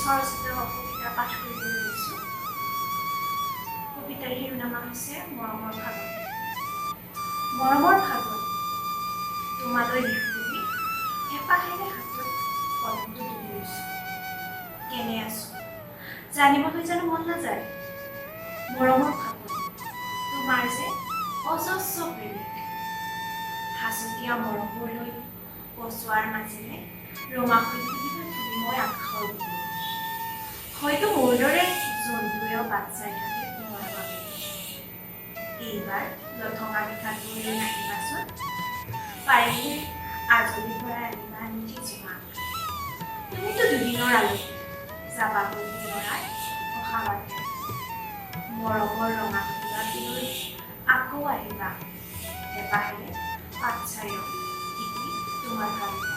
স্বৰচিত কবিতা পাঠ কৰিবলৈ লৈছোঁ। কবিতাৰ শিৰোনামা হৈছে মৰমৰ ফাগুন। মৰমৰ ফাগুন, তোমালৈ লিখোঁ বুলি হেঁপাহেৰে হাতত কলমটো তুলি লৈছোঁ। কেনে আছোঁ জানিবলৈ জানো মন নাযায়? মৰমৰ ফাগুন, তোমাৰ যে অজস্ৰ প্ৰেমিক, সাঁচতীয়া মৰমবোৰ লৈ পচোৱাৰ মাজেৰে ৰমাশৈ তুলিবা ধূলিময় আকাশৰ বুকুত। হয়তো মোৰ দৰে জন্তুৱেও বাট চাই থাকে তোমাৰ বাবে। এইবাৰ লঠঙা বিষাদবোৰ লৈ নাহিবাচোন, পাৰিলে আজৰি ভৰাই আনিবা নেকি জোনাক। তুমিতো দুদিনৰ আলহী, যাবাগৈ পুনৰাই অহা বাটে। মৰমৰ ৰঙা টোপোলাটো লৈ আকৌ আহিবা, হেঁপাহেৰে বাট চাই ৰ'ম। ইতি, তোমাৰ ভাল।